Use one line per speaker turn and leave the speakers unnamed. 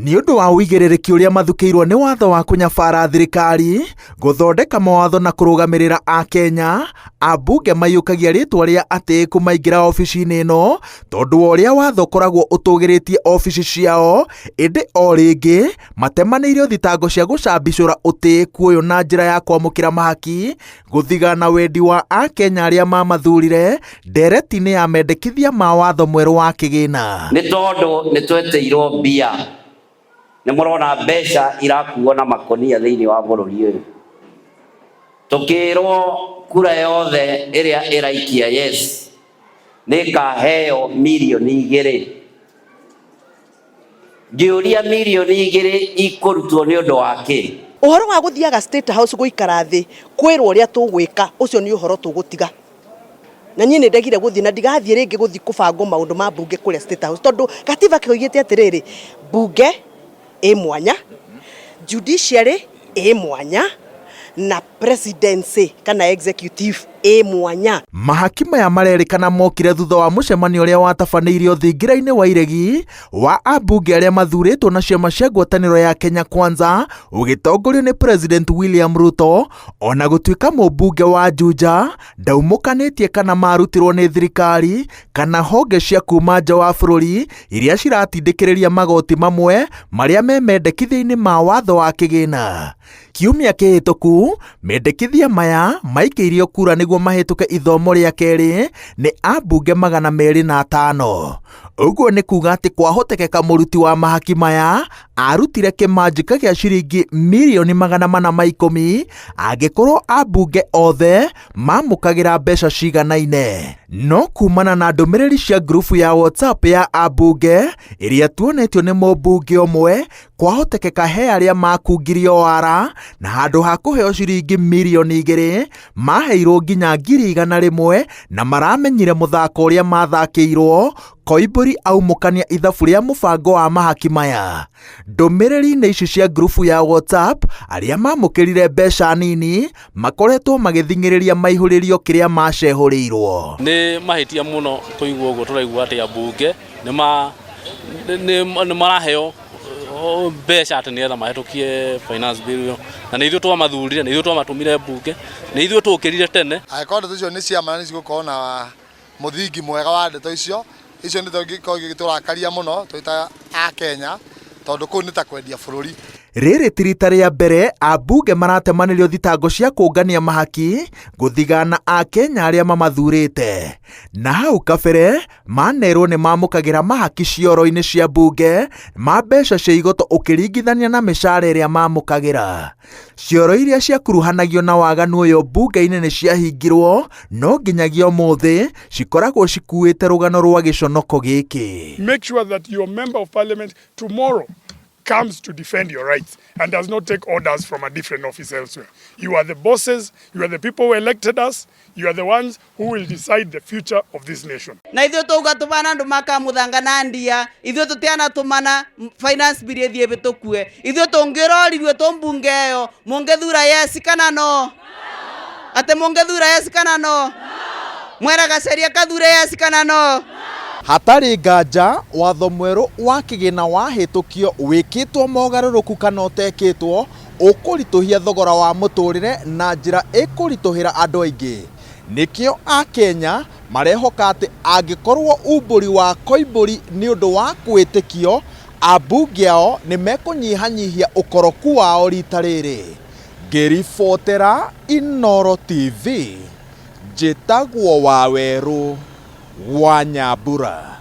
Nĩ ũndũ wa ũigĩrĩrĩki ũrĩa mathukĩirwo nĩ watho wa kũnyabara thirikari, gũthondeka mawatho na kũrũgamĩrĩra Akenya, ambunge maiyũkagia rĩtwa rĩa atĩĩku maingĩra obici-inĩ ĩno tondũ wa ũrĩa watho ũkoragwo ũtũgĩrĩtie obici ciao, ĩndĩ o rĩngĩ matemanĩirio thitango cia gũcambicũra ũtĩĩku ũyũ na njĩra ya kwamũkĩra mahaki, gũthigana wendi wa Akenya arĩa mamathurire ndereti-inĩ ya mendekithia ma watho mwerũ wa kĩgĩna.
Nĩ tondũ nĩ twetĩirwo mbia, nĩ mũrona mbeca irakuo na makonia thĩinĩ wa bũrũri ũyũ. Tũkĩrwo kura yothe ĩrĩa ĩraikia yes nĩ ĩkaheo mirioni 2. Ngĩũria mirioni 2 ikũrutwo nĩ ũndũ wa kĩ?
Ũhoro wa gũthiaga State House gũikara thĩ kwĩrwo ũrĩa tũgwĩka, ũcio nĩ ũhoro tũgũtiga. Na niĩ nĩ ndegire gũthiĩ na ndigathiĩ rĩngĩ gũthiĩ kũbangwo maũndũ ma mbunge kũrĩa State House, tondũ gatiba koigĩte atĩrĩrĩ, mbunge ĩ mwanya, judiciary ĩ mwanya, na presidency kana executive ĩ mwanya.
Mahaki maya marerĩkana mokire thutha wa mũcemanio ũrĩa watabanĩirio thingira-inĩ wa Iregi wa ambunge arĩa mathurĩtwo na ciama cia ngwatanĩro ya Kenya Kwanza ũgĩtongorio nĩ President William Ruto, ona gũtuĩka mũmbunge wa Juja ndaumũkanĩtie kana marutirwo nĩ thirikari kana honge cia kuma nja wa bũrũri iria ciratindĩkĩrĩria magoti mamwe marĩa me mendekithia-inĩ ma watho wa kĩgĩna. Kiumia kĩhĩtũku, mendekithia maya maikĩirio kura nĩguo mahĩtũke ithomo rĩa kerĩ nĩ ambunge 205. Ũguo nĩ kuga atĩ kwahotekeka mũruti wa mahaki maya arutire kĩmanjĩka gĩa ciringi mirioni 410 angĩkorwo ambunge othe mamũkagĩra mbeca ciganaine. No kumana na ndũmĩrĩri cia ngurubu ya WhatsApp ya ambunge ĩrĩa tuonetio nĩ mũmbunge ũmwe, kwahotekeka he arĩa makungirio wara na handũ ha kũheo ciringi mirioni 2 maheirwo nginya 100,000 na maramenyire mũthako ũrĩa mathakĩirwo Koimbũri aumũkania ithabu rĩa mũbango wa mahaki maya. Ndũmĩrĩri-inĩ ici cia ngurubu ya WhatsApp, arĩa mamũkĩrire mbeca nini makoretwo magĩthing'ĩrĩria maihũrĩrio kĩrĩa macehũrĩirwo.
Nĩ mahĩtia mũno kũigua ũguo tũraigua atĩ ambunge nĩ maraheo mbeca atĩ nĩgetha mahĩtũkie finance bill ĩyo, na nĩ ithuĩ twamathurire, nĩ ithuĩ twamatũmire mbunge, nĩ ithuĩ tũkĩrire tene.
Angĩkorwo ndeto icio nĩ cia ma na nĩ cigũkorwo na mũthingi mwega wa ndeto icio, icio nĩ ingĩkorwo igĩtũrakaria mũno twĩ ta Akenya, tondũ kũu nĩ ta kwendia bũrũri.
Rĩrĩ ti rita rĩa mbere ambunge maratemanĩrio thitango cia kũngania mahaki gũthigana Akenya arĩa mamathurĩte. Na hau kabere manerwo nĩ mamũkagĩra mahaki cioro-inĩ cia mbunge ma mbeca cia igoto ũkĩringithania na mĩcara ĩrĩa mamũkagĩra. Cioro iria ciakuruhanagio na waganu ũyũ mbunge-inĩ nĩ ciahingirwo, no nginyagia ũmũthĩ cikoragwo cikuĩte rũgano rwa gĩconoko gĩkĩ.
Make sure that your member of parliament tomorrow comes to defend your rights and does not take orders from a different office elsewhere. You are the bosses, you are the people who elected us, you are the ones who will decide the future of this nation.
Na ithuĩ twauga tũbana andũ makamũthanga na ndia, ithuĩ tũtianatũmana finance bill ĩthiĩ ĩbĩtũkue. Ithuĩ tũngĩrorirwe tũ mbunge ĩyo, mũngĩthura yes kana no? Atĩ mũngĩthura yes kana no? Mwera Gaceria kathure yes kana no?
Hatarĩ nganja, watho mwerũ wa kĩgĩna wahĩtũkio wĩkĩtwo mogarũrũku kana ũtekĩtwo, ũkũritũhia thogora wa mũtũrĩre na njĩra ĩkũritũhĩra andũ aingĩ. Nĩkĩo Akenya marehoka atĩ angĩkorwo umbũri wa Koimbũri nĩ ũndũ wa kwĩtĩkio, ambunge ao nĩ mekũnyihanyihia ũkoroku wao rita rĩrĩ. Ngĩribotera Inooro TV, njĩtagwo Wawerũ wa Nyambura.